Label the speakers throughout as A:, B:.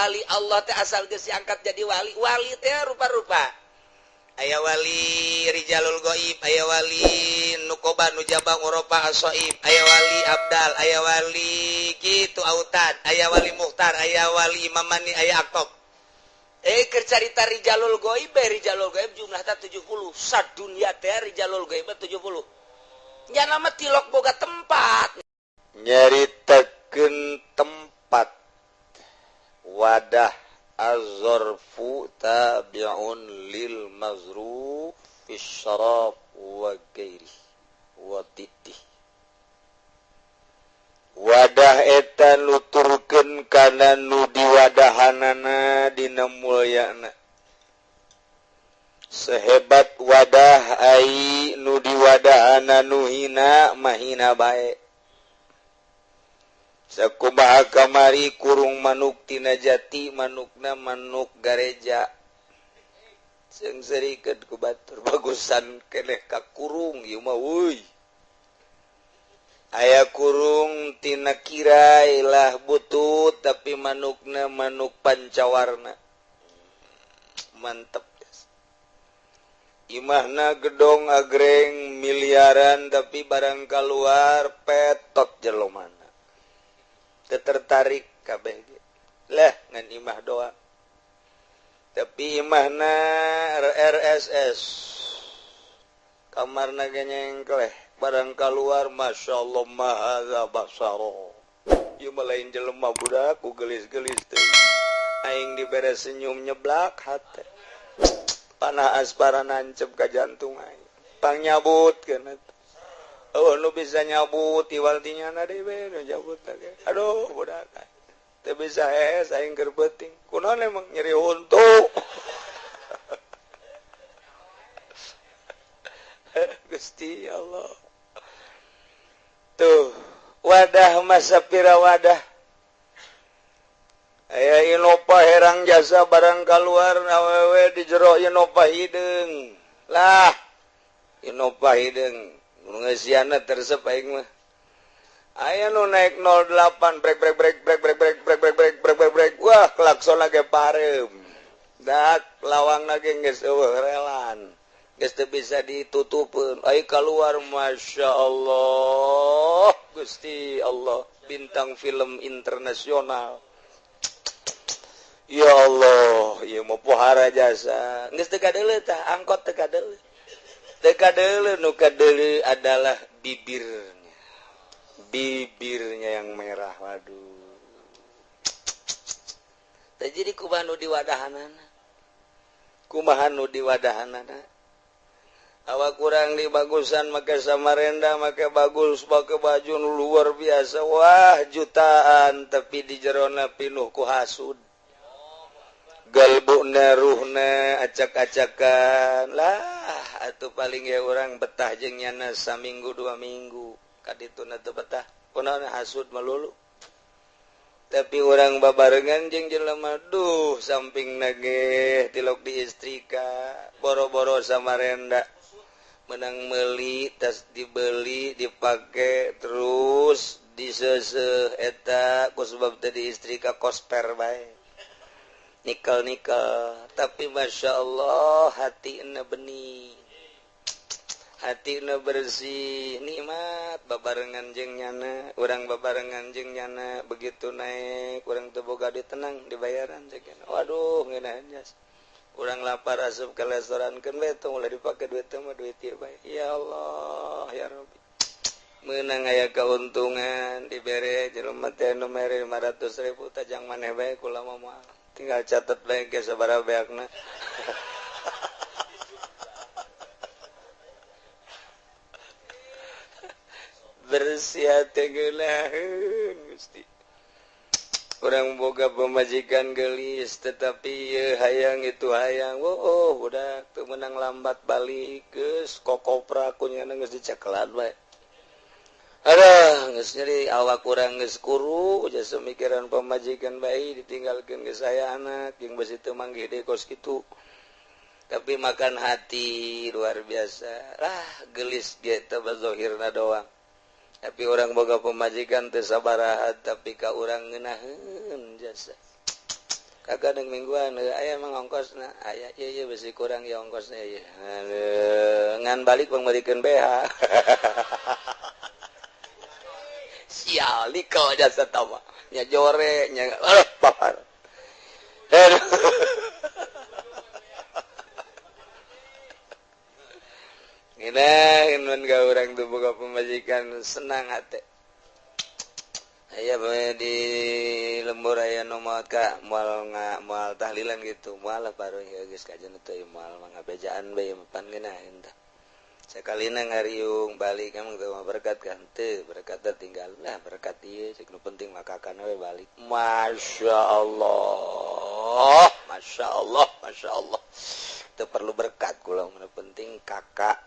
A: Wali Allah teh asal geus diangkat jadi wali. Wali teh rupa-rupa. Aya wali rijalul goib, aya wali nukoba nujaba ngoropa asoib, aya wali abdal, aya wali gitu autad, aya wali muhtar, aya wali imamani, aya aktob. Keur carita rijalul goib, rijalul goib jumlahna 70. Sadunya teh rijalul goib 70. Nya nama tilok boga tempat.
B: Nyaritakeun tempat wadah. Az-zarfu tabi'un lil mazruf fi syaraf wa ghairi wa titih. Wadah eta nuturkeun kana nu diwadahanana dina mulyana. Sehebat wadah ai nu diwadahana nu hina mahina bae. Sakumaha kamari kurung manuk tina jati, manukna manuk gareja. Seungseurikeun ku batur bagusan keneh ka kurung ieu mah euy. Aya kurung tina kirai lah butut tapi manukna manuk pancawarna. Mantep. Imahna gedong agreng miliaran tapi barang keluar petot jelomana. Tertarik kabeh lah ngan imah doa tapi imahna RSS kamarna ge nyengkleh barang keluar Masya Allah mahaza basaro ieu mah lain jelema budak ku gelis-gelis teh aing dibere senyum nyeblak hate panah aspara nancep ka jantung aing pang nyabut keun. Oh, nu bisa nyabut iwal tinya na dewe nu nyabut lagi. Aduh, budak. Teu bisa hees aing keur beuting. Kunaon emang nyeri huntu. Gusti Allah. Tuh, wadah masa pira wadah. Aya Innova herang jasa barang keluar awewe di jero Innova hideung. Lah, Innova hideung. Ngesiana tersep aing mah. Aya nu naik 08 brek brek brek brek brek brek brek brek brek brek brek brek. Wah, klakson lagi pareum. Dak lawang lagi geus eueuh relan. Geus teu bisa ditutupeun. Ai keluar Masya Allah. Gusti Allah, bintang film internasional. Ya Allah, ieu mah pohara jasa. Geus teu kadeuleu tah, angkot teu kadeuleu. Teu nu kadeuleu adalah bibirnya. Bibirnya yang merah. Waduh. Teh jadi kumaha nu diwadahanana? Kumaha nu diwadahanana? Awak kurang dibagusan make samarenda, make bagus, make baju nu luar biasa. Wah, jutaan tapi di jerona pinuh ku hasud. Galbuna ruhna acak-acakan lah atuh paling ya orang betah jeung nyana saminggu dua minggu kadituna teu betah kunaon hasud melulu tapi orang babarengan jeung jelema duh samping nage tilok di istrika boro-boro samarenda menang meuli tas dibeli dipake terus diseuseuh eta ku sebab teh di istrika kosper bae nikel-nikel tapi Masya Allah hatina bening hatina bersih nikmat babarengan jeung nyana urang babarengan jeung nyana begitu naik urang teu boga duit tenang dibayaran ceuk. Waduh ngeunaheun jas urang lapar asup ke restoran keun we tong ulah dipake duit teh mah duit ieu bae. Ya Allah ya Rabbi menang aya keuntungan dibere jelema teh nu mere 500.000 tajang maneh bae kula mah moal tinggal catat bae ge sabaraha beakna. Bersih hati geulaheun Gusti. Urang boga pemajikan gelis tetapi ye hayang itu hayang. Oh, budak teu meunang lambat balik geus kokopra ku nya geus dicekelan bae. Aduh, geus nyeri awak urang geus kuru jasa mikiran pamajikan bae ditinggalkeun geus aya anak jeung besi teu manggih deui kos kitu. Tapi makan hati luar biasa. Lah gelis ge teh bazohirna doang. Tapi orang boga pemajikan teu sabaraha tapi ka urang ngeunaheun jasa. Kagak ada mingguan, aya emang ongkosna, aya ieu ieu besi kurang ya ongkosna ieu. Ngan balik pangmeulikeun BH. Sial kau jasa tama. Nya jore nya papar. Ngeunaheun mun ka urang teu boga pamajikan senang hate. Aya bae di lembur aya nu maot ka moal moal tahlilan gitu, moal lah baru ya geus kajian teh moal mah ngabejaan bae pan ngeunaheun tah. Sakalina ngariung balik emang teu berkat kan teu, berkat tinggal lah berkat ieu cek nu penting mah kakana we balik. Masya Allah, Masya Allah, Masya Allah. Teu perlu berkat kula nu penting kakak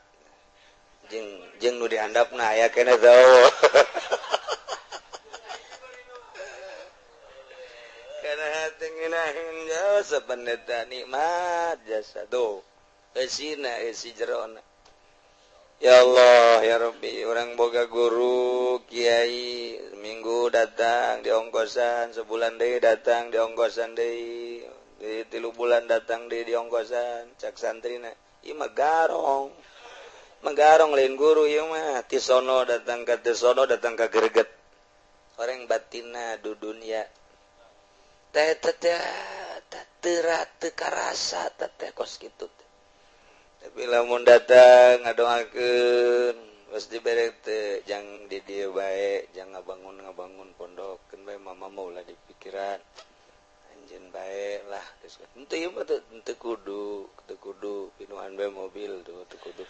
B: jeung jeung nu dihandapna aya keneh teu. Sebenarnya nikmat jasa do esina esi jerona. Ya Allah ya Rabbi, orang boga guru kiai minggu datang di ongkosan, sebulan deui datang di ongkosan deui, di 3 bulan datang deui di ongkosan. Cak santrina ieu mah garong, mah garong lain guru ieu mah. Tisono datang ka tisono datang ka greget, orang batinna du dunya teh teh teu karasa teh kos kitu. Tapi lamun datang ngadoakeun geus dibere teh jang di dieu bae, jang ngabangun-ngabangun pondok keun bae mama mah ulah dipikiran. Anjeun bae lah geus. Henteu ieu mah teu kudu, teu kudu pinuhan bae mobil tuh teu kudu.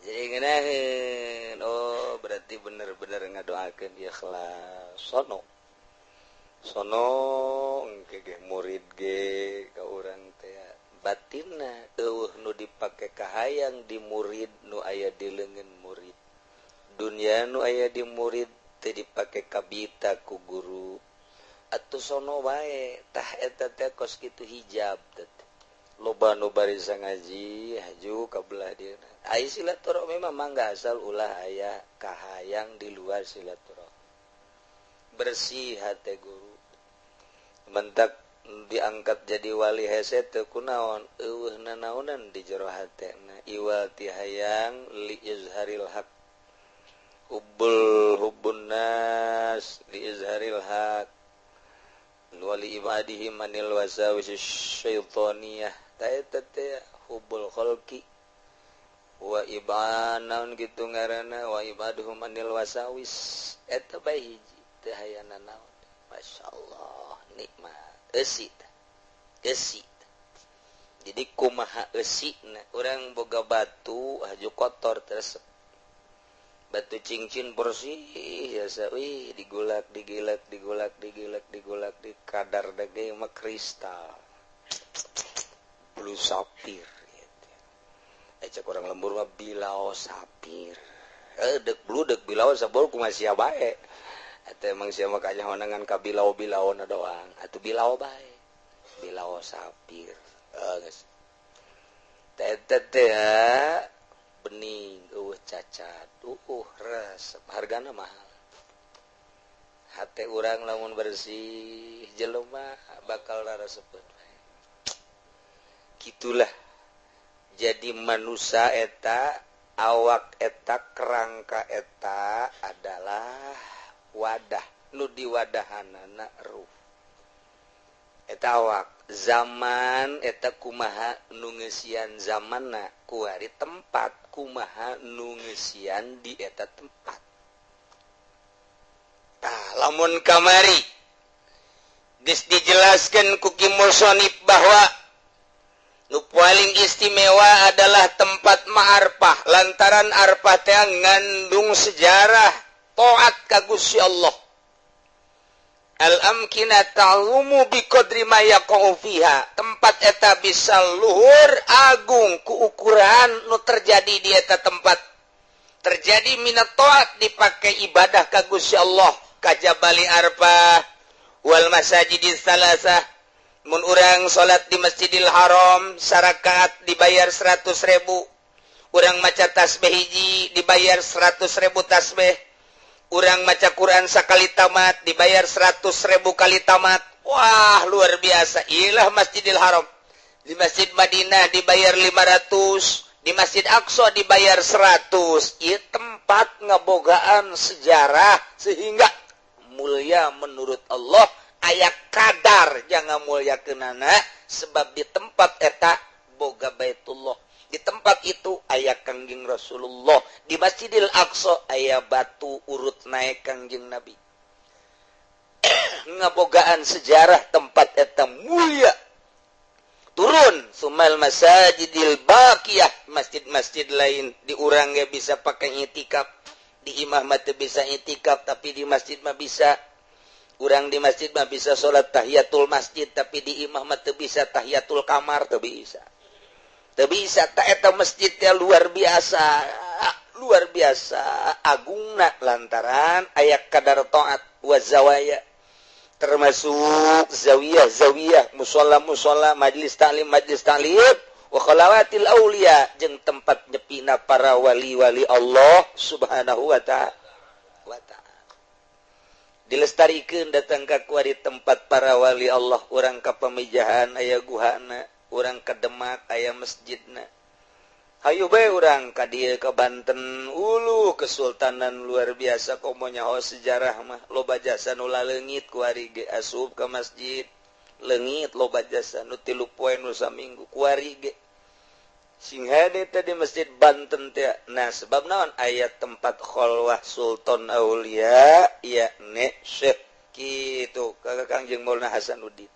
B: Jadi ngeunaheun, oh berarti bener-bener ngadoakeun ikhlas. Sono sono engke ge murid ge ka urang teh batinna eueuh nu dipake kahayang di murid nu aya di leungeun murid, dunya nu aya di murid teu dipake kabita ku guru atuh sono wae tah eta teh kos kitu hijab teh. Loba nu barisa ngaji haju ka belah dieuna ai silaturahmi mah mangga asal ulah aya kahayang di luar silaturahmi. Bersih hati guru mentak diangkat jadi wali hese teu kunaon eueuh nanaonan di jero hatena iwal ti hayang li izharil haq hubbul hubbun nas li izharil haq wali ibadihi manil wasawis syaitoniyah ta eta teh hubbul khalqi wa ibanaun kitu ngaranna wa ibaduhum manil wasawis eta bae hiji teu hayana naon. Masya Allah nikmat eusi eusi. Jadi kumaha eusina urang boga batu haju kotor terus batu cincin bersih biasa wih digulak digilak digulak digilak digulak di kadar dage mah kristal blue sapphire gitu. Cek orang lembur mah bilao sapphire dek blue dek bilao sabor kumaha sia bae. Atau emang siapa makanya honangan ka bilao-bilaona doang atau bilao bae bilao sapir geus teh teh bening eueuh cacat resep hargana mahal. Hate urang lamun bersih jelema bakal raresepeun bae. Kitulah jadi manusia eta awak eta kerangka eta adalah wadah nu diwadahanana ruh eta awak zaman eta kumaha nu ngeusian zamanna kuari tempat kumaha nu ngeusian di eta tempat. Tah lamun kamari geus dijelaskeun ku Ki Musonib bahwa nu paling istimewa adalah tempat ma'arfah lantaran arfah teh ngandung sejarah taat ka Gusti Allah. Al-amkina ta'lumu biqadri ma yaqa'u fiha. Tempat eta bisa luhur agung ku ukuran nu terjadi di eta tempat. Terjadi minat taat dipakai ibadah ka Gusti Allah ka Jabali Arfah wal masajidis salasah. Mun urang salat di Masjidil Haram sarakaat dibayar 100.000. Urang maca tasbih hiji dibayar 100.000 tasbih. Urang maca Quran sakali tamat dibayar 100.000 kali tamat.
A: Wah, luar biasa. Ilah Masjidil Haram. Di Masjid Madinah dibayar 500, di Masjid Aqsa dibayar 100. Ieu tempat ngebogaan sejarah sehingga mulia menurut Allah. Aya kadar jangan mulia kenana, sebab di tempat eta boga Baitullah, di tempat itu aya Kangjeng Rasulullah. Di Masjidil Aqsa aya batu urut naik Kangjeng Nabi. Ngabogaan sejarah tempat eta mulia. Turun sumal masajidil baqiyah, masjid-masjid lain di urang ge bisa pakai itikaf. Di imah mah teu bisa itikaf, tapi di masjid mah bisa. Urang di masjid mah bisa salat tahiyatul masjid, tapi di imah mah teu bisa tahiyatul kamar, teu bisa, teu bisa. Tak eta masjidnya luar biasa, luar biasa agungna lantaran aya kadar taat wa zawaya, termasuk zawiyah zawiyah, musola musola, majlis taklim majlis taklim, wa khalawatil aulia, jeung tempat nyepina para wali-wali Allah Subhanahu wa ta'ala. Dilestarikan datang ka kuari tempat para wali Allah. Urang ka Pamijahan aya guhana, urang ka Demak aya masjidna. Hayu bae urang ka dieu ka Banten ulu kesultanan luar biasa. Komo nyaho sejarah mah loba jasa nu laleungit. Kuari ge asup ka masjid leungit, loba jasa nu 3 poe, nu saminggu. Kuari ge sing hade teh di Masjid Banten teh. Nah, sebab naon? Aya tempat kholwah Sultan Aulia ya ne Syekh kitu ka Kangjeng Maulana Hasanuddin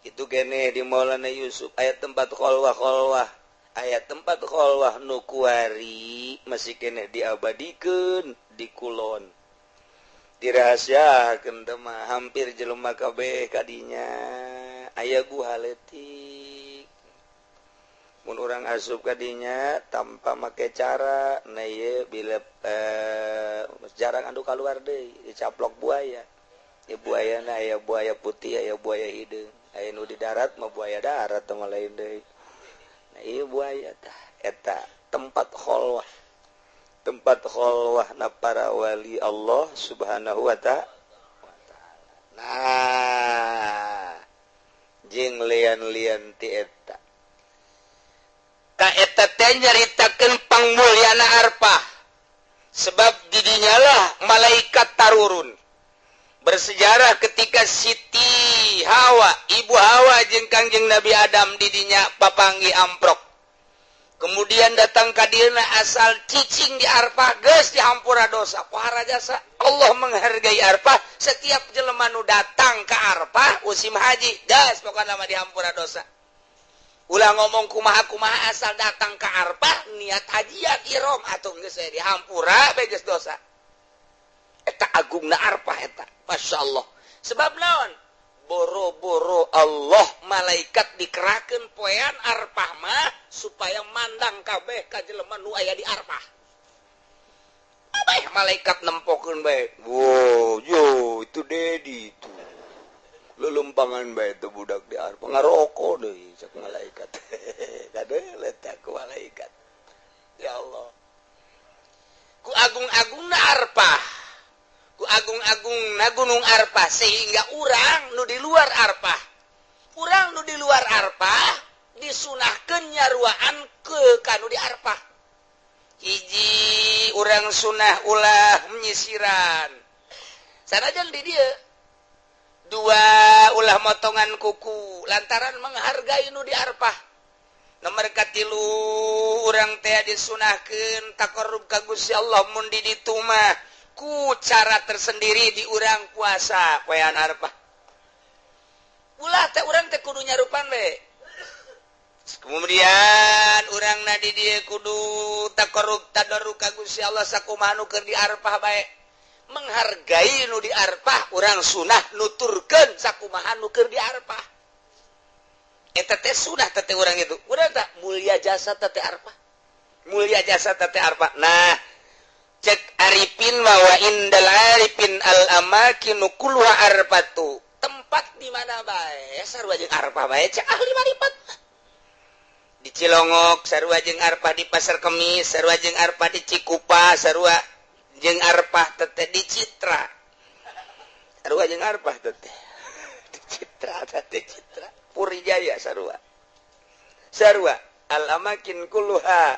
A: itu gene. Di Maulana Yusuf aya tempat kholwah kholwah, aya tempat kholwah nu kuari masih keneh diabadikeun di kulon, dirahasiakeun teh mah hampir jelema kabeh kadinya. Aya guha leutik, mun urang asup kadinya tanpa make cara. Nah, ieu bila jarang anu keluar deui, dicaplok buaya ya. Buaya na aya buaya putih, aya buaya hideung, aya nu di darat mah buaya darat mah lain deui. Nah, ieu buaya tah eta tempat kholwah, tempat kholwah na para wali Allah Subhanahu wa ta'ala. Nah, jeung lian-lian ti eta ka eta teh nyaritakeun pangmulyana Arfah, sebab didinyalah malaikat tarurun. Bersejarah ketika Siti Hawa, Ibu Hawa jeung Kangjeng Nabi Adam didinya papanggi amprok, kemudian datang ka dieuna asal cicing di Arfah geus dihampura dosa. Pohara jasa Allah menghargai Arfah. Setiap jelema nu datang ke Arfah musim haji geus pokokna mah dihampura dosa. Ulah ngomong kumaha kumaha, asal datang ke Arfah niat hajian ihram atau geus dihampura bae geus dosa. Eta agungna Arfah eta, Masya Allah. Sebab naon? Boro-boro Allah, malaikat dikerakeun poean Arfah mah supaya mandang kabeh ka jelema nu aya di Arfah. Abeh malaikat nempokeun bae. Wow, yo itu Dedi itu. Lelempangan bae itu budak di Arfah ngarokok deui, cek malaikat. Kade letak ku malaikat. Ya Allah. Ku agung-agungna Arfah, ku agung-agung na Gunung Arfah, sehingga urang nu di luar Arfah, urang nu di luar Arfah disunahkeun nyaruaan ke kanu di Arfah. Hiji, urang sunah ulah menyisiran sanajan di dia. Dua, ulah motongan kuku lantaran menghargai nu di Arfah. Nomor katilu, urang teh disunahkeun taqarrub ka Gusti Allah mun di ditu mah ku cara tersendiri. Di urang puasa poean Arfah ulah teh urang teh kudu nyarupan we. Kemudian urang na di dieu kudu taqarrub tadarru ka Gusti Allah sakumaha nu keur di Arfah bae. Menghargai nu di Arfah, urang sunah nuturkeun sakumaha nu keur di Arfah. Eta teh sunah teh urang itu. Urang tak mulia jasa teh Arfah, mulia jasa teh Arfah. Nah, cek arifin wa indal arifin al amakinu kulluha arfatu, tempat di mana bae sarua jeung Arfah bae cek ahli marifat. Di Cilongok sarua jeung Arfah, di Pasar Kemis sarua jeung Arfah, di Cikupa sarua jeung Arfah teteh, di Citra sarua jeung Arfah teteh. Di Citra teh citra Puri Jaya sarua. Sarua al amakin kulluha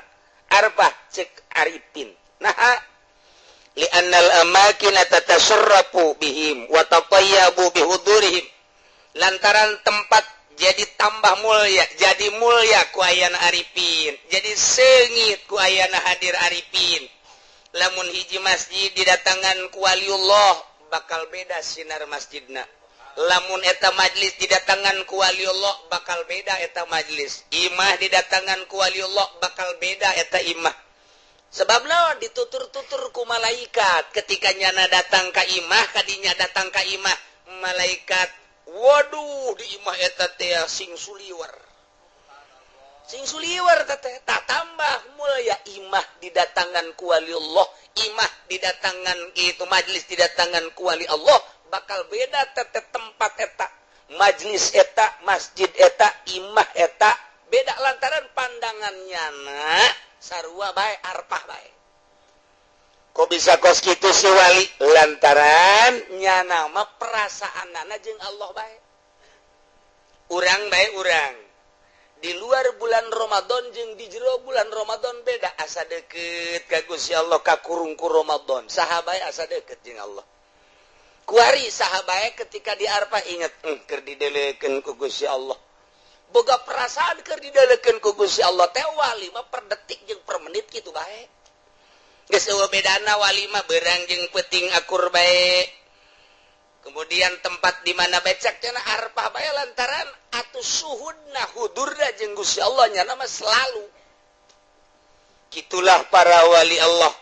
A: arfah cek arifin. Nah li'annal amakin tatasarrafu bihim wa tatayyabu bihudurihim. Lantaran tempat jadi tambah mulia, jadi mulia ku ayana arifin, jadi seungit ku ayana hadir arifin. Lamun hiji masjid didatangan ku waliullah bakal beda sinar masjidna. Lamun eta majlis didatangan ku waliullah bakal beda eta majlis. Imah didatangan ku waliullah bakal beda eta imah. Sebab naon ditutur-tutur ku malaikat ketika nyana datang ka imah, kadinya datang ka imah malaikat, waduh di imah eta teh sing suliwer. Sing suliwer teh tak tambah mulia imah didatangan ku waliullah, imah didatangan itu majlis didatangan ku wali Allah bakal beda teh tempat eta, majlis eta, masjid eta, imah eta beda lantaran pandangan nyana sarua bae arpah bae. Kok bisa kos kitu si wali? Lantaran nyana mah perasaanana jeung Allah bae. Urang bae urang. Di luar bulan Ramadan jeung di jero bulan Ramadan beda, asa deket ka Gusti Allah kakurung ku Ramadan. Saha bae asa deket jeung Allah. Kuari saha bae ketika di arpah inget keur didelekeun ku Gusti Allah. Boga perasaan keur didelekeun ku Gusti Allah teh wali mah per detik jeung per menit kitu bae. Geus eueuh bedana wali mah beurang jeung peuting akur bae. Kemudian tempat di mana becak cenah arpah bae lantaran atuh suhudna hudurna jeung Gusti Allah nyana mah selalu. Kitulah para wali Allah.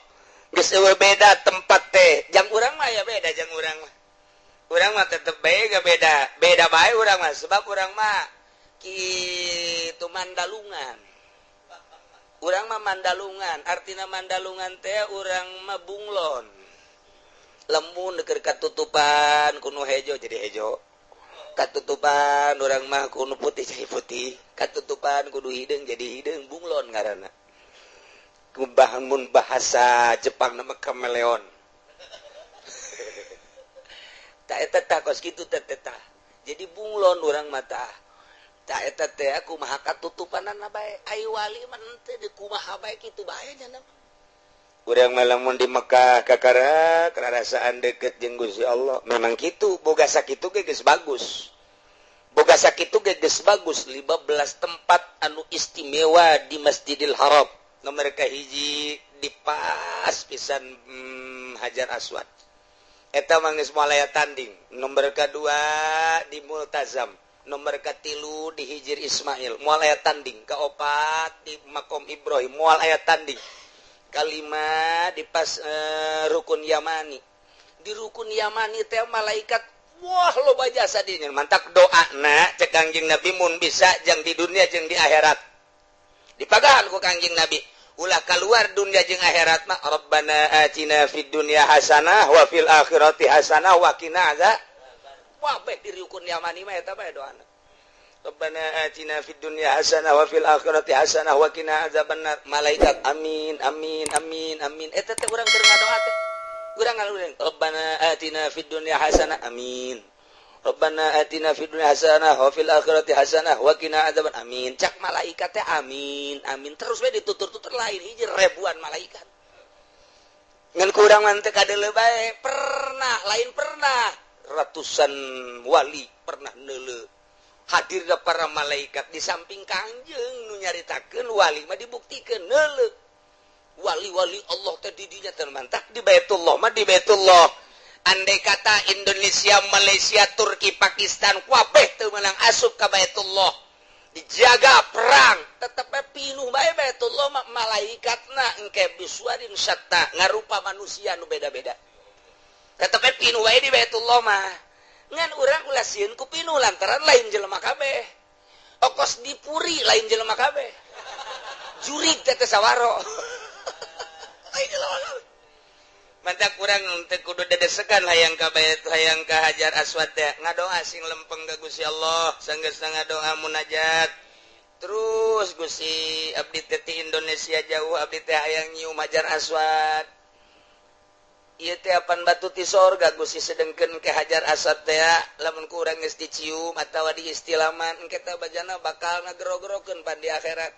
A: Geus eueuh beda tempat teh. Jang urang mah ya beda jang urang mah. Urang mah tetep bae gak beda. Beda bae urang mah sebab urang mah kitu mandalungan. Urang mah mandalungan, artina mandalungan teh urang mah bunglon. Lemun keur katutupan ku nu hejo jadi hejo. Katutupan urang mah ku nu putih jadi putih. Katutupan kudu hideung jadi hideung, bunglon ngaranna. Mun bahasa Jepang nama kameleon. Tak eta tah kos kitu teh teh. Jadi bunglon urang mah tah. Tak eta teh kumaha katutupanana bae. Ai wali mah henteu di kumaha bae kitu bae nya. Urang mah lamun di Mekah kakara karasaan deket jeung Gusti Allah. Memang kitu, boga sakitu ge geus bagus. Boga sakitu ge geus bagus 15 tempat anu istimewa di Masjidil Haram. Nomor kahiji di pas pisan Hajar Aswad. Eta mah geus moal aya tanding. Nomor kadua di Multazam. Nomor katilu di Hijir Ismail, moal aya tanding. Kaopat di Makom Ibrahim, moal aya tanding. Kalima di pas Rukun Yamani. Di Rukun Yamani teh malaikat wah loba jasa dinya. Mantak doana cek Kangjeng Nabi mun bisa jang di dunia jeung di akhirat. Dipagahan ku Kangjeng Nabi, ulah keluar dunia jeung akhirat mah Rabbana atina fid dunya hasanah wa fil akhirati hasanah wa qina azab. Wah bae di Rukun Yamani mah eta bae doana. Rabbana atina fid dunya hasanah wa fil akhirati hasanah wa qina azabannar. Malaikat amin amin amin amin. Eta teh urang keur ngadoa teh. Urang ngalureun Rabbana atina fid dunya hasanah amin. Rabbana atina fid dunya hasanah wa fil akhirati hasanah wa qina azaban amin. Cak malaikat teh amin amin terus we ditutur-tutur lain hiji ribuan malaikat. Ngan kurang mah teu kadeuleu bae. Pernah lain pernah ratusan wali pernah neuleu. Hadirna para malaikat di samping Kangjeng nu nyaritakeun wali mah dibuktikeun neuleu. Wali-wali Allah teh di dinya teh mantak di Baitullah mah di Baitullah. Andai kata Indonesia, Malaysia, Turki, Pakistan kabeh teu meunang asup ka Baitullah. Dijaga perang tetep bae pinuh bae Baitullah mah malaikatna engke bisuarin syatta ngarupa manusia nu beda-beda. Tetep bae pinuh bae di Baitullah mah. Ngan urang ulah sieun ku pinuh lantaran lain jelema kabeh. Okos dipuri lain jelema kabeh. Jurig teh teh sawaro. Lain jelema kabeh. Mantak urang teu kudu dedesekan hayang ka bait hayang ka Hajar Aswad teh. Ngadoa sing lempeng ka Gusti Allah, sanggeusna ngadoa munajat. Terus Gusti abdi teh ti Indonesia jauh abdi teh hayang nyium Hajar Aswad. Ieu teh apan batu ti sorga Gusti, sedengkeun ke Hajar Aswad teh lamun ku urang geus dicium atawa diistilaman, engke teh bajana bakal ngagero-gerokeun pan di akhirat.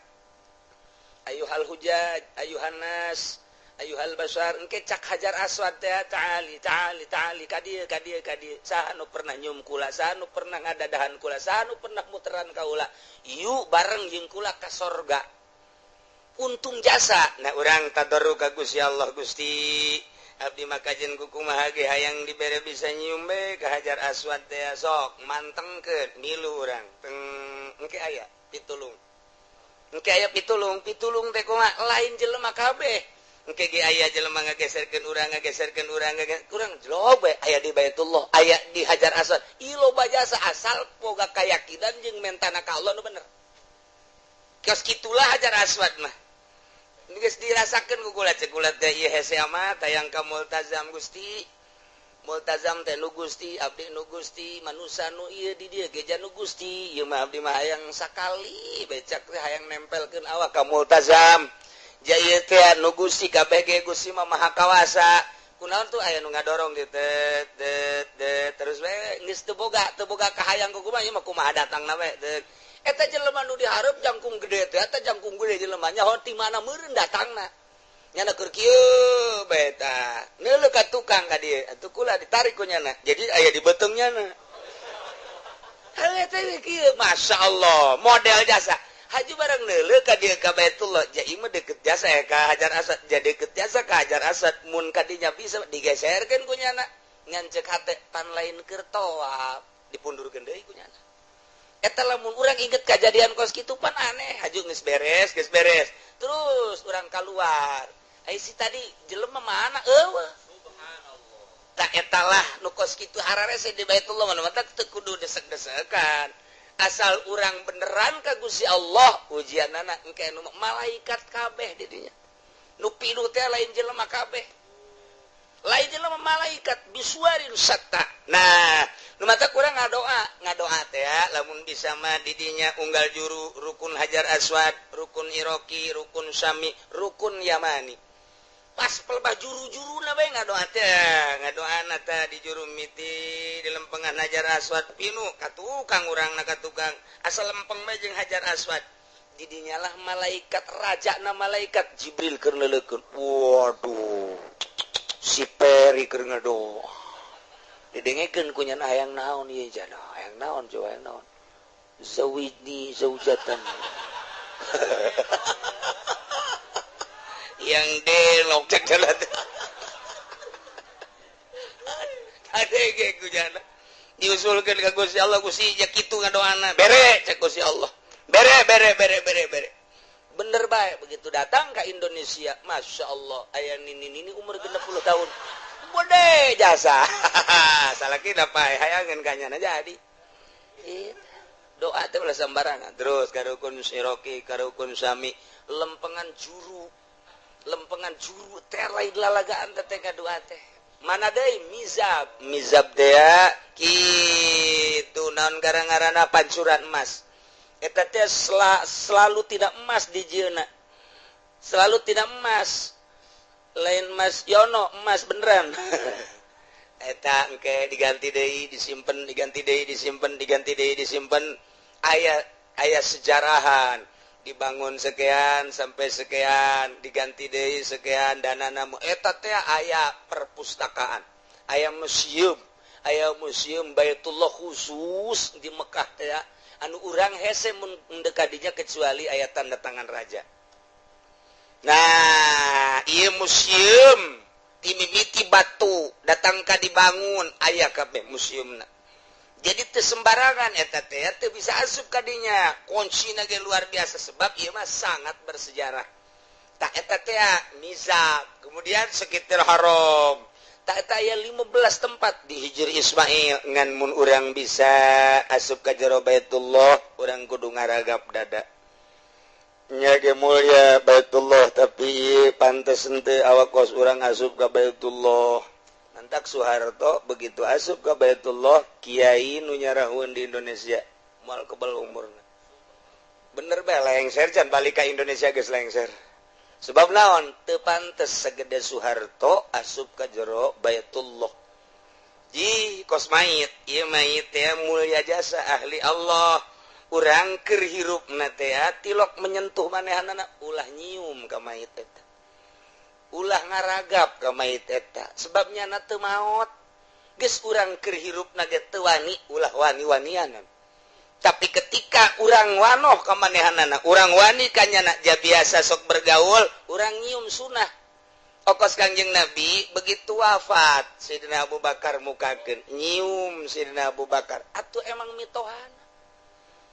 A: Ayuhal hujaj, ayuhan nas, ayuhal basar, engke cak Hajar Aswad teh, ta'ali, ta'ali, ta'ali, ka dieu, ka dieu, ka dieu. Saha nu pernah nyium kula, saha nu pernah ngadadahan kula, saha nu pernah muteran kaula, yuk bareng jeung kula ka sorga. Untung jasa. Nah, urang tadarru ka Gusti Allah, Gusti, abdi mah kajen kukumaha ge hayang dibere bisa nyium be ka Hajar Aswad teh. Sok mantengkeun milu urang teng, engke aya pitulung, engke aya pitulung. Pitulung teh kumaha? Lain jelema kabeh, engke ge aya jelema ngageserkeun urang, ngageserkeun urang, urang jlog we aya di Baitullah, aya di Hajar Aswad. Ieu loba jasa asal boga kayakinan jeung mentana ka Allah nu bener. Kos kitulah Hajar Aswad mah. Geus dirasakeun ku kula, cek kula teh, ieu hese amat hayang ka Multazam Gusti. Multazam teh nu Gusti, abdi nu Gusti, manusa nu ieu di dieu ge nu Gusti. Ieu mah abdi mah hayang sakali becak teh hayang nempelkeun awak ka Multazam. Ja ieu teh nu Gusti kabeh ge, Gusti mah maha kawasa. Kunaon tuh aya nu ngadorong di tet tet tet terus we geus teu boga kahayang ku kumaha, ieu mah kumaha datangna we. Eta jelema nu dihareup jangkung gede teh, eta jangkung gede jelema nyaho ti mana meureun datangna. Nyana keur kieu bae tah. Neuleuh ka tukang ka dieu, atuh kula ditarik ku nyana. Jadi aya di beuteung nyana. Hal eta kieu, Masya Allah, model jasa. Haji barang neuleuh ka dieu ka Baitullah, ja ieu mah deket jasa ya ka Hajar Aswad, ja deket jasa ka Hajar Aswad, mun kadinya bisa digeserkeun ku nyana. Ngan cek hate pan lain keur tawaf, dipundurkeun deui ku nyana. Eta lamun urang inget kejadian kos kitu pan aneh. Haju geus beres, geus beres. Terus urang keluar. Ai si tadi jelema mana eueuh. Subhanallah. Tak etalah nu kos kitu hararese di Baitullah mana mah teu kudu desek-desekan. Asal urang beneran ka Gusti Allah, ujianana engke nu malaikat kabeh di dinya. Nu pinuh teh lain jelema kabeh. Lain jelema, malaikat bisuwarin syatta. Nah, nu mata kurang ngadoa, ngadoa teh ya, lamun bisa mah di dinya unggal juru rukun Hajar Aswad, rukun Iroki, rukun Sami, rukun Yamani. Pas pelbah juru-juru na bae ngadoa teh, ngadoa teh di juru miti di lempengan Hajar Aswad pinu ka tukang urang na ka tukang asal lempeng bae jeung Hajar Aswad. Di dinya lah malaikat raja na malaikat Jibril keur neuleukeun. Waduh. Si Peri keur ngadoa. Didengekeun ku nyana, hayang naon ieu jana, hayang naon coba, hayang naon. Zawijni zaujatan. Yang delok cek jalan. Adege ku jana. Diusulkeun ka Gusti Allah, Gusti ja kitu ngadoana. Bere cek Gusti Allah. Bere, bere, bere, bere, bere. Bener bae begitu datang ke Indonesia, Masya Allah, aya nini nini umur 60 tahun. Gede jasa. Salah kita pae hayangan kanyana jadi. Iya. Doa teh ulah sembarangan. Terus ka rukun Siroki, ka rukun Sami, lempengan juru. Lempengan juru teh lain lalagaan teh doa teh. Mana deui mizab, mizab teh kitu naon gara-garana pancuran emas. Eta teh selalu tidak emas di jieuna. Selalu tidak emas. Lain Mas Yono, emas beneran. Eta engke diganti deui, disimpen, diganti deui, disimpen, diganti deui, disimpen. Aya aya sejarahan dibangun sekian sampai sekian, diganti deui sekian dana namu. Eta teh aya perpustakaan, aya museum, aya museum Baitullah khusus di Mekah teh anu urang hese mun mendekatinya kecuali aya tanda tangan raja. Nah, ieu museum timimiti batu datang ka dibangun aya kabeh museumna. Jadi teu sembarangan eta teh, teu bisa asup kadinya, kuncina ge luar biasa sebab ieu mah sangat bersejarah. Tak eta teh mizab, kemudian sekitar haram. Tak eta aya 15 tempat di Hijr Ismail. Ngan mun urang bisa asup ka jero Baitullah, urang kudu ngaragap dada. Nya ge mulia Baitullah, tapi pantes henteu awak kos urang asup ka Baitullah. Mantak Soeharto begitu asup ke Baitullah, kiai nu nyarahun di Indonesia moal kebel umurna. Bener bae lengser, can balik ka Indonesia geus lengser. Sebab naon teu pantes segede Soeharto asup ka jero Baitullah. Ji kos mayit, ieu mayit teh mulia jasa ahli Allah. Urang keur hirupna teh tilok menyentuh manehanana ulah nyium ka mayit eta. Ulah ngaragap ka mayit eta, sebabnya na teu maot. Geus urang keur hirupna ge teu wani, ulah wani-wanianan. Tapi ketika urang wanoh ka manehanana, urang wani ka nyana ja biasa sok bergaul, urang nyium sunah. Okos Kangjeng Nabi begitu wafat Sayyidina Abu Bakar mukakeun nyium Sayyidina Abu Bakar. Atuh emang mitohana.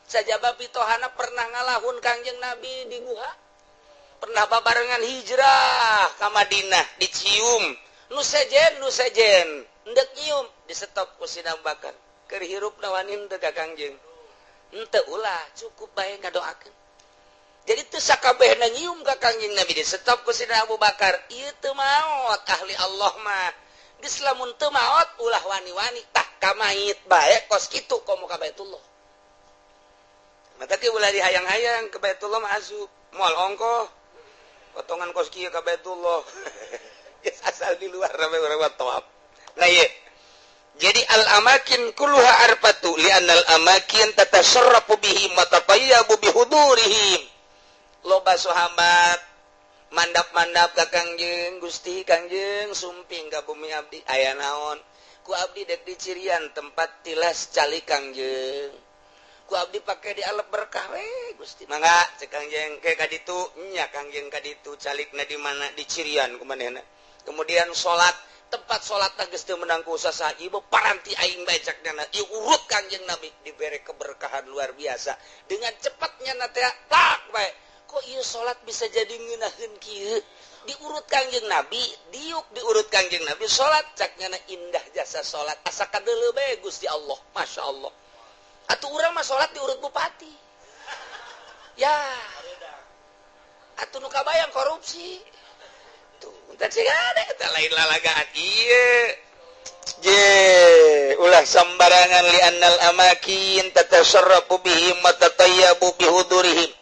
A: Sajaba mitohana pernah ngalahun Kangjeng Nabi di guha. Pernah babarengan hijrah ka Madinah dicium. Nu sejen endek nyium disetop ku Sayyidina Abu Bakar. Keur hirupna wani henteu ka Kangjeng. Henteu ulah cukup bae ngadoakeun. Jadi teu sakabehna nyium ka Kangjeng Nabi disetop ku Sayyidina Abu Bakar. Ieu teu maot ahli Allah mah. Geus lamun teu maot ulah wani-wani tah ka mayit bae kos kitu komo ka Baitullah. Mata ge ulah dihayang-hayang ke Baitullah mah asup moal ongkoh. Potongan kos kieu ka Baitullah. Geus asal di luar rame urang tawaf. Nah ieu. Jadi al-amakin kulluha arfatu li'annal amakin tatasarrafu bihim wa tatayyabu bihudurihim. Loba sahabat mandap-mandap ka Kangjeng Gusti Kangjeng sumping ka bumi abdi aya naon ku abdi dek dicirian tempat tilas cali Kangjeng ku abdi pake dialep berkah we Gusti mangga cek Kangjeng ke ka ditu nya Kangjeng ka ditu calikna di mana dicirian ku manehna. Kemudian salat tempat salat geus teu meunang ku usaha ieu paranti aing bae cak nyana ieu urut Kangjeng Nabi dibere keberkahan luar biasa dengan cepatnya na teh tak bae kok ieu salat bisa jadi ngeunaheun kieu diurut Kangjeng Nabi diuk diurut Kangjeng Nabi salat cak nyana indah jasa salat asa kadeuleu bae Gusti Allah Masya Allah. Atuh urang mah salat diurut bupati ya atuh nu kabayang korupsi tuh teh ada lain lalagaan ieu je ulah sembarangan li'annal amakin tatasarrafu bihim wa tatayyabu bihudurihim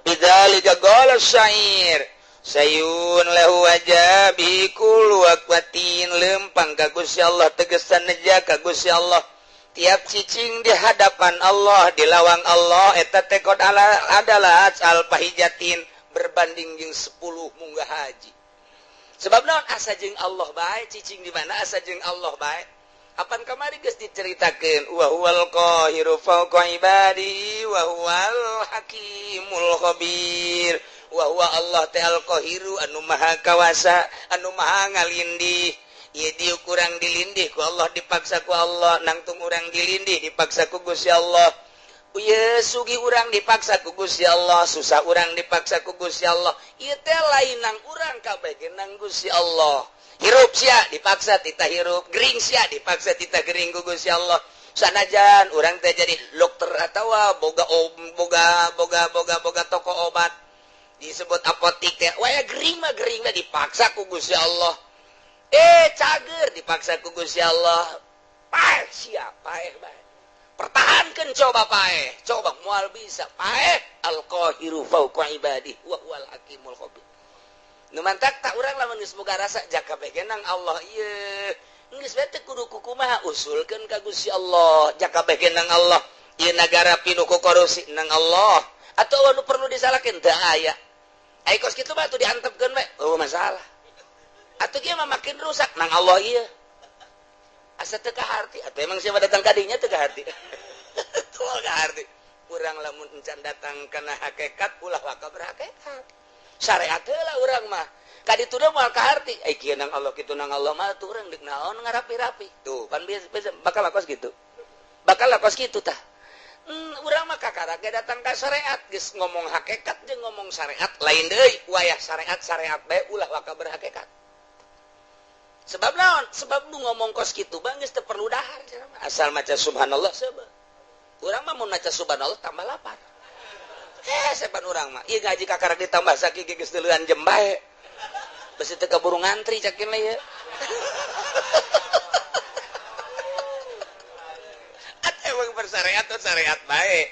A: bidzalika qala syair sayun lahu wajabi kullu waqtin lempang ka Gusti Allah tegesan neja ka Gusti Allah tiap cicing di hadapan Allah di lawang Allah eta teh adalah al pahijatin berbanding jeung 10 munggah haji. Sebab naon asa jeung Allah bae cicing di mana asa jeung Allah bae. Apan kamari geus diceritakeun wa huwal qahiru fawqa ibadi wa huwal hakimul khabir. Wa huwa Allah ta'al qahiru anu maha kawasa anu maha ngalindih. Ieu dieu kurang dilindih ku Allah dipaksa ku Allah nangtung urang dilindih dipaksa ku Gusti Allah. Ieu sugi urang dipaksa ku Gusti Allah, susah urang dipaksa ku Gusti Allah. Ieu teh lain nang urang kabeh ge nang Gusti Allah. Hirup sia dipaksa tita hirup, gering sia dipaksa tita gering ku Gusti Allah. Sanajan urang teh jadi dokter atawa boga boga boga boga boga toko obat disebut apotik teh, waya gering mah dipaksa ku Gusti Allah. Cager dipaksa ku Gusti Allah. Paeh sia, paeh bae. Pertahankan coba paeh, coba moal bisa paeh. Al-qahiru fawqa ibadihi wa huwal hakimul khabir. Nu mantak tak urang lamun geus boga rasa jaka bae nang Allah ieu. Geus bae teh kudu kumaha usulkeun ka Gusti Allah, jaka bae nang Allah. Ieu nagara pinuh ku korupsi nang Allah. Atuh anu perlu disalahkeun teu aya. Ai kos kitu mah atuh diantepkeun we, eueuh masalah. Atuh kieu mah makin rusak nang Allah ieu. Asa teu kaharti atuh emang siapa datang kadinya teu kaharti. Teu kaharti. Urang lamun encan datang kana hakikat ulah waka berhakikat. Syariat heula urang mah. Kaditu da moal kaharti. Ai kieu nang Allah kitu nang Allah mah atuh urang deuk naon ngarapi-rapi. Tuh pan biasa bakal kos kitu. Bakal kos kitu tah. Urang mah kakara ge datang ka syariat geus ngomong hakikat jeung ngomong syariat lain deui. Wayah syariat bae ulah waka berhakikat. Sebab naon? Sebab nu ngomong kos kitu bang geus teu perlu dahar asal maca subhanallah sebab. Urang mah mun maca subhanallah tambah lapar. Sepan urang mah. Ieu ngaji kakara ditambah sakieu geus teulean jem bae. Besi teu kaburu ngantri cakin ieu. At emang bersyariat tuh syariat bae.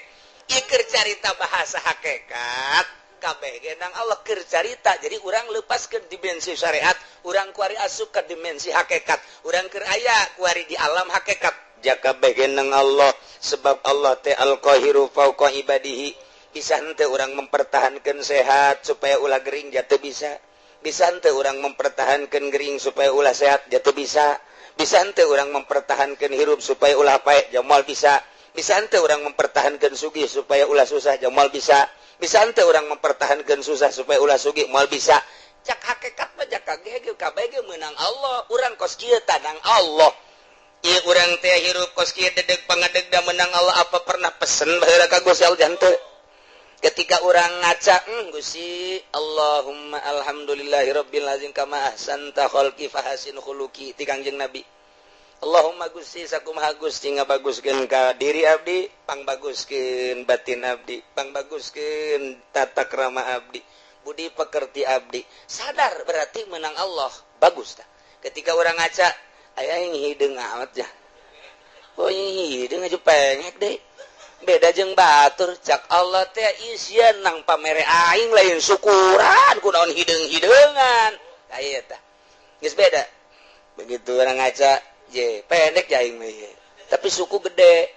A: Ieu keur carita bahasa hakikat. Kabeh ge nang Allah keur carita. Jadi urang lepaskeun dimensi syariat, urang kuari asup ka dimensi hakikat. Urang keur aya kuari di alam hakikat. Jaka kabeh ge nang Allah sebab Allah teh al-qahiru fauqa ibadihi. Bisa henteu urang mempertahankan sehat supaya ulah gering jatuh bisa. Bisa henteu urang mempertahankan gering supaya ulah sehat jatuh bisa. Bisa henteu urang mempertahankan hirup supaya ulah paeh jamal bisa. Bisa henteu urang mempertahankan sugih supaya ulah susah jamal bisa. Bisa henteu urang mempertahankan susah supaya ulah sugih moal bisa. Cak hakikat mah jaka ge kabeh ge meunang Allah. Urang kos kieu tanang Allah. Ieu urang teh hirup kos kieu dedeg pangadeg da meunang Allah. Apa pernah pesen baheula ka Gusti Allah henteu? Ketika orang ngaca, Gusti, Allahumma alhamdulillahirabbil azim kama ahsanta khalqi fahasin khuluqi ti Kangjeng Nabi. Allahumma Gusti sakumaha Gusti ngabaguskeun ka diri abdi, pangbaguskeun batin abdi, pangbaguskeun tata krama abdi, budi pekerti abdi. Sadar berarti menang Allah, bagus tah. Ketika orang ngaca, aya yang hideung amat ya. Oh, hideung aja pengek deh. Beda jeung batur cak Allah teh isian nang pamere aing lain syukuran kunaon hideung-hideungan. Aya tah. Geus beda. Begitu orang ngaca, je pendek ya aing mah ieu. Tapi suku gede.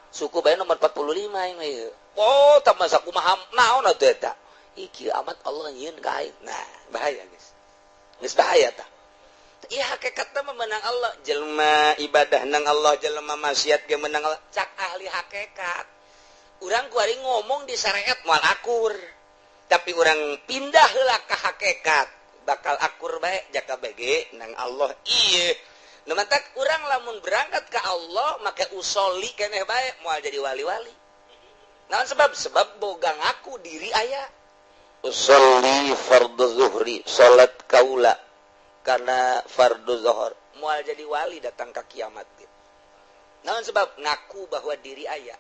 A: Suku bae nomor 45 aing mah ieu. Oh, tambah sakumaha naon atuh eta. Iki amat Allah nyieun ka aing. Nah, bahaya geus. Geus bahaya tah. Iya hakikatna mah menang Allah, jelema ibadah nang Allah, jelema maksiat ge menang Allah. Cak ahli hakikat. Urang kuari ngomong di syariat moal akur. Tapi urang pindah heula ka hakikat, bakal akur bae jaka bege nang Allah. Ieu. Nu mantak urang lamun berangkat ka Allah make usoli keneh bae moal jadi wali-wali. Naon sebab? Sebab boga ngaku diri aya. Usolli fardhu zuhri, salat kaula karena fardu zuhur moal jadi wali datang ke kiamat gitu. Naon sebab ngaku bahwa diri aya.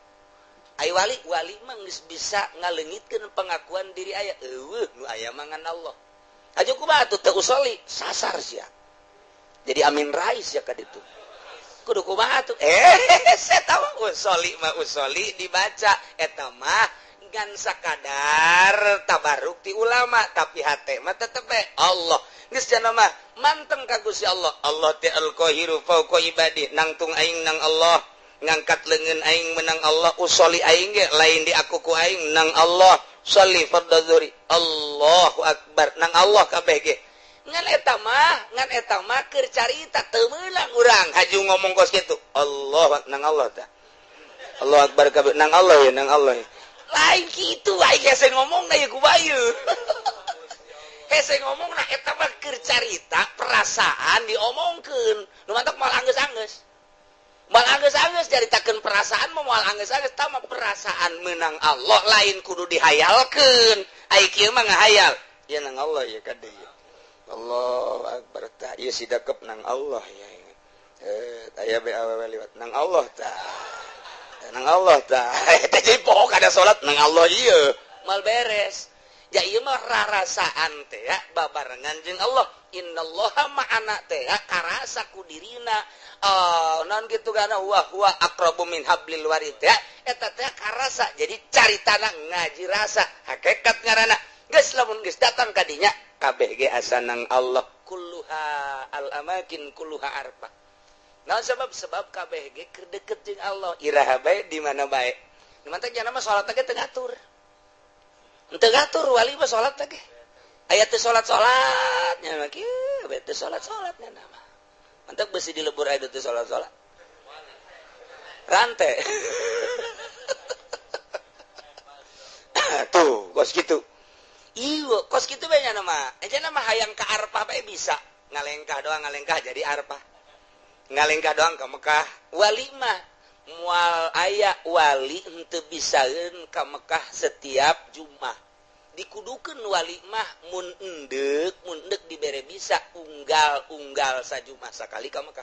A: Ai wali wali mah geus bisa ngaleungitkeun pengakuan diri aya. Eueuh nu aya mah ngan Allah. Aju kumaha atuh teu usoli sasar sia. Jadi Amin Rais ya ka ditu. Kudu kumaha atuh? Saya tahu usoli mah usoli dibaca eta mah ngan sakadar tabaruk ti ulama tapi hate mah tetep bae Allah. Geus cenah mah manteng ka Gusti Allah. Allah teh al-qahiru fauqa ibadi, nangtung aing nang Allah, ngangkat leungeun aing menang Allah, usoli aing ge lain di aku ku aing nang Allah, sholli fardhu zuhri. Allahu akbar nang Allah kabeh ge. Ngan eta mah keur carita teu meunang urang haju ngomong kos kitu. Allah nang Allah tah. Allah akbar kabeh nang Allah ya nang Allah. Lain kitu aing hese ngomongna ye ku bayu. Hese ngomong nah eta mah keur carita perasaan diomongkeun. Nu mantak moal anggeus-anggeus. Moal anggeus-anggeus caritakeun perasaan mah moal anggeus-anggeus tah mah perasaan meunang Allah lain kudu dihayalkeun. Ai kieu mah ngahayal. Ieu nang Allah ya kade ieu. Allahu akbar tah ieu sidakep nang Allah ya. Aya bae liwat nang Allah tah. Nang Allah tah. Eta jadi pokok ada salat nang Allah ieu. Mal beres. Ya ieu mah rarasaan teh ya babarengan jeung Allah. Innallaha ma'ana teh ya karasa ku dirina. Naon kitu kana huwa huwa aqrabu min hablil warid ya. Eta teh karasa. Jadi caritana ngaji rasa hakikat ngaranna. Geus lamun geus datang ka dinya kabeh ge asa nang Allah. Kulluha al amakin kulluha arfah. Naon sebab sebab kabeh ge keur deket jeung Allah. Iraha bae di mana bae. Nu mantak nya mah salat ge teu ngatur. Teu ngatur wali mah salat ge. Aya teu salat-salat nya mah kieu bae teu salat-salat nya mah. Mantak besi dilebur aya teu salat-salat. Rante. Tuh, kos kitu. Ieu kos kitu bae nya mah. Aja mah hayang ka Arfah bae bisa. Ngalengkah doang ngalengkah jadi Arfah. Ngalengkah doang ke Mekah. Wali mah mual aya wali henteu bisaeun ka Mekah setiap Jumat. Dikudukeun wali mah mun endek dibere bisa unggal-unggal sajumat sakali ka Mekah.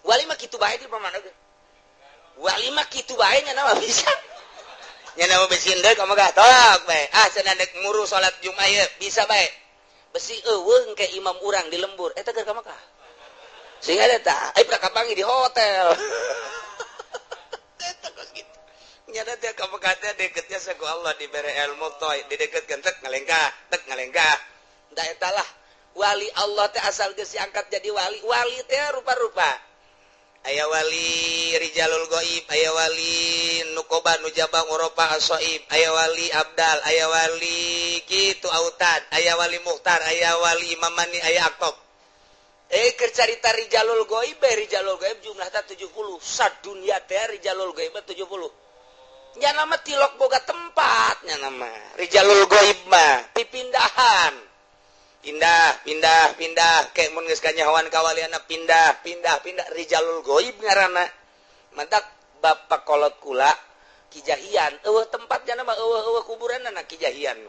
A: Wali mah kitu bae di pamana ge. Wali mah kitu bae nya mah bisa. Nya mah besi endek ka Mekah tok bae. Ah cenah dek muru salat Jumat ieu bisa bae. Besi eueung ke imam urang di lembur eta keur ka Mekah. Sehingga eta ai prakapangi di hotel. Eta kos kitu. Nyana teh ka Mekah teh deketnya ku Allah dibere ilmu toy, dideketkeun tek ngalengkah, tek ngalengkah. Da eta lah wali Allah teh asal geus diangkat jadi wali. Wali teh rupa-rupa. Aya wali rijalul goib, aya wali nukoba, nujaba, urafa, asoib, aya wali abdal, aya wali gitu autad, aya wali muhtar, aya wali imamani, aya aktob. Keur carita rijalul goib, rijalul goib jumlahna 70. Sadunya teh rijalul goib 70. Nya nama tilok boga tempatnya, nama rijalul goib mah pipindahan, pindah, pindah, pindah. Kayak mun geus kanyahoan kawaliana, pindah, pindah, pindah. Rijalul goib ngaranna. Mantak bapak kolot kula Ki Jahian eueuh tempatnya, nama eueuh eueuh kuburanna. Ki Jahian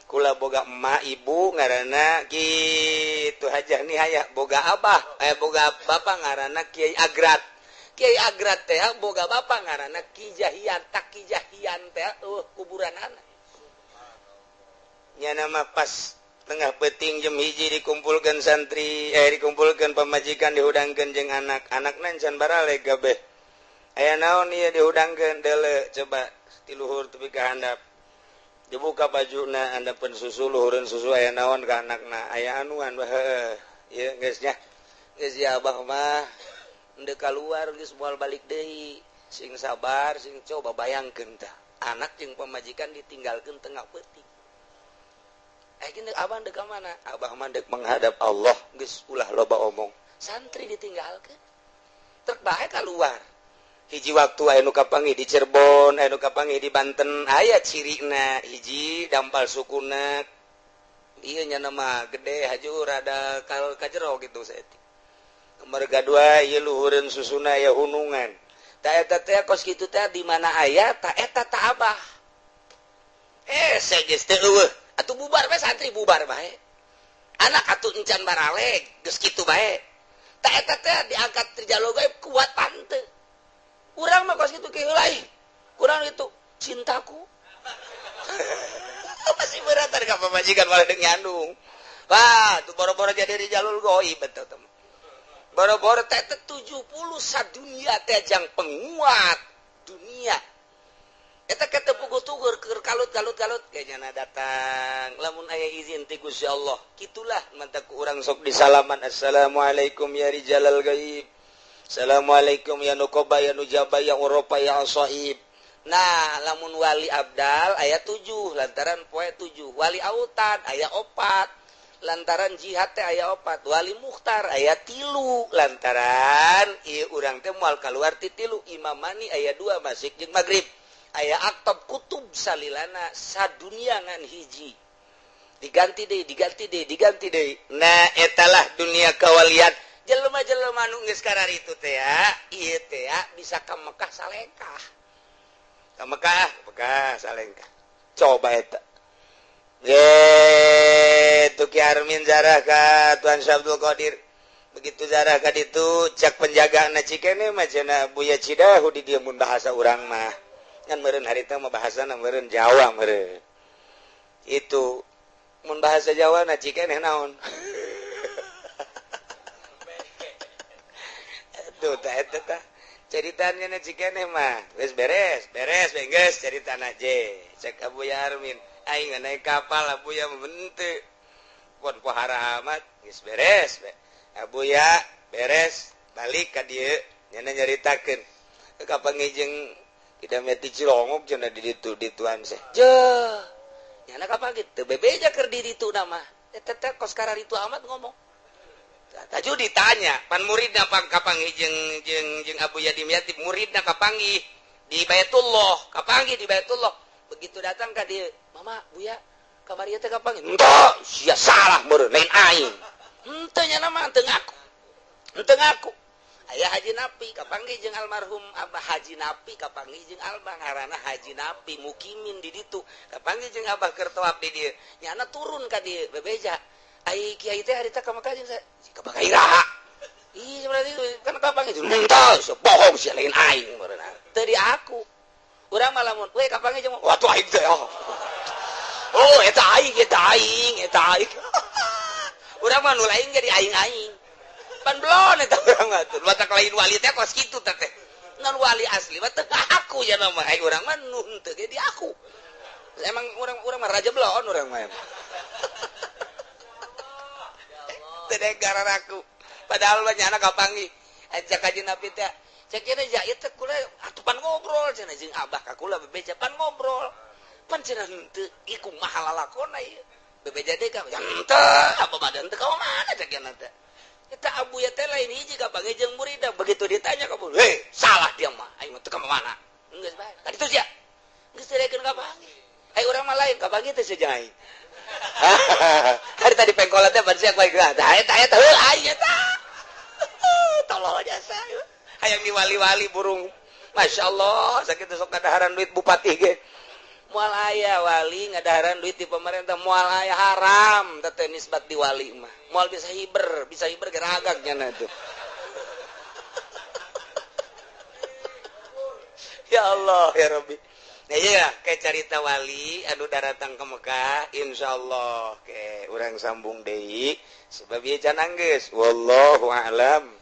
A: kula boga emak, ibu ngaranna gitu Hajah Nihaya, boga abah, eh, boga bapak ngaranna Kiai Agrat. Kiai Agrat teh boga bapak ngaranna Ki Jahian. Tak Ki Jahian teh eueuh kuburanana. Nya nama pas tengah peting jam 1 dikumpulkan santri, eh, dikumpulkan pamajikan, dihudangkeun jeung anak anak can baraleg kabeh. Aya naon ieu dihudangkeun? Deuleu coba ti luhur tepi ka handap, dibuka bajuna, handapeun susu, luhureun susu. Aya naon ka anakna? Aya anuan, heuh ieu geus nya, geus ya, abah mah henteu keluar, geus moal balik deui, sing sabar, sing. Coba bayangkeun tah, anak jeung pamajikan ditinggalkeun tengah peuting. Eh, gini, abah dek ka mana? Abah mah dek menghadap Allah, geus ulah loba omong. Santri ditinggalkeun, truk bae keluar. Hiji waktu aya nu kapanggih di Cirebon, aya nu kapanggih di Banten. Aya cirina hiji, dampal sukuna ieu nya nama gede, haju rada kal ka jero gitu saeutik. Merga dua ieu luhureun susuna ya hunungan. Ta eta teh kos kitu teh di mana aya ta eta ta abah. Eh, geus teu eueuh atuh, bubar bae santri, bubar bae. Anak atuh encan baraleg, geus kitu bae. Ta eta teh diangkat rijalul gaib, kuat tante. Urang mah kos kitu kieu lain. Kurang itu cintaku. Masih berat ka pamajikan malah deuk nyandung. Wah, tuh boro-boro jadi rijalul gaib betul teman. Boro-boro teh 70 sadunia teh jang penguat dunia. Eta kata puguh tugur keur kalut kalut kalut kayaknya datang lamun aya izin ti Gusti Allah. Kitulah mantak ku urang sok disalaman, "Assalamualaikum ya rijalal gaib. Assalamualaikum ya nukoba, ya nujaba, ya urafa, ya asaib." Nah, lamun wali abdal aya 7 lantaran poe 7, wali autad aya 4 lantaran jihad teh aya 4, wali mukhtar aya 3 lantaran ieu urang teh moal kaluar ti 3, imamani aya 2, masyrik jeung maghrib, aya aktob kutub salilana sadunia ngan hiji, diganti deui, diganti deui, diganti deui. Nah, etalah dunia kawalian. Jelema-jelema nu geus itu teh ya, ieu teh ya, bisa ka Mekah salengkah, ka Mekah, Mekah salengkah. Coba eta gitu Ki Armin zarah ka Tuan Syabdul Qadir. Begitu zarah ka ditu, cak penjaga na cikene mah cenah Buya Cidahu di dieu, mun bahasa urang mah kan meureun harita mah bahasana meureun Jawa meureun itu. Mun bahasa Jawa na cikene naon? Tuh, tah eta tah ceritanya na cikene mah geus beres, beres geus ceritana je. Cek Abu Armin, aing naik kapal, Abuya henteu pon pohara amat, geus beres be. Abuya beres balik ka dieu, nyana nyaritakeun kapanggih jeung kita meti Cilongok cenah di ditu dituan seh. Je nyana kapan gitu bebeja keur di ditu nama eta teh kos kararitu amat ngomong. Taju ditanya pan muridna pang kapanggih jeung jeung jeung Abu Yadim Yatib, muridna kapanggih di Baitullah, kapanggih di Baitullah. Begitu datang ka dieu, "Mama, Buya, kamari teh kapanggih." "Henteu, sia salah meureun, lain aing." "Henteu, nya mah teu ngaku, henteu ngaku." Aya Haji Napi kapanggih jeung almarhum Abah Haji Napi, kapanggih jeung Abah ngaranna Haji Napi, mukimin di ditu, kapanggih jeung Abah keur tawaf di dieu. Nyana turun ka dieu bebeja, "Ai kiai teh harita ka Mekah jeung ka Mekah iraha?" "Ih, berarti kan kapanggih." "Henteu, bohong sia, lain aing meureun, teu di aku." Urang mah lamun we kapanggih jeung waktu aing teh, oh, eta aing, eta aing, eta aing. Urang mah nu lain jadi aing-aing pan belon eta urang mah tuh. Batak lain wali teh kos kitu teh. Non wali asli mah teu ngaku ya mah ai urang mah nu henteu ge diaku. Emang urang mah raja bloon urang mah. Teu gara aku. Padahal mah nyana kapanggih. Ajak kaji Nabi teh. Cek cenah ja ieu teh kula atupan ngobrol cenah jeung abah ka kula bebeja pan ngobrol. Pan cenah henteu ieu kumaha lalakonna ieu. Bebeja deui ka henteu apa mah henteu ka mana cek cenah teh. Eta abu ya teh lain hiji kapanggih jeung murida. Begitu ditanya ka heh salah dia mah aing mah teu ka mana. Geus bae. Ka ditu sia. Geus direkeun kapanggih. Ai urang mah lain kapanggih teh sia aing. Hari tadi pengkolan teh ban sia kuai geus. Tah eta eta heuh aing eta. Tolol jasa. Hayang diwali-wali burung. Masya Allah, sakit sok ngadaharan duit bupati ge. Moal aya wali ngadaharan duit di pemerintah, moal aya haram teh nisbat di wali mah. Moal bisa hiber geragak nya tuh. Ya Allah ya Rabbi. Nah iya kayak carita wali anu daratang ke Mekah insyaallah ke urang sambung deui sebab ieu can anggeus wallahu a'lam.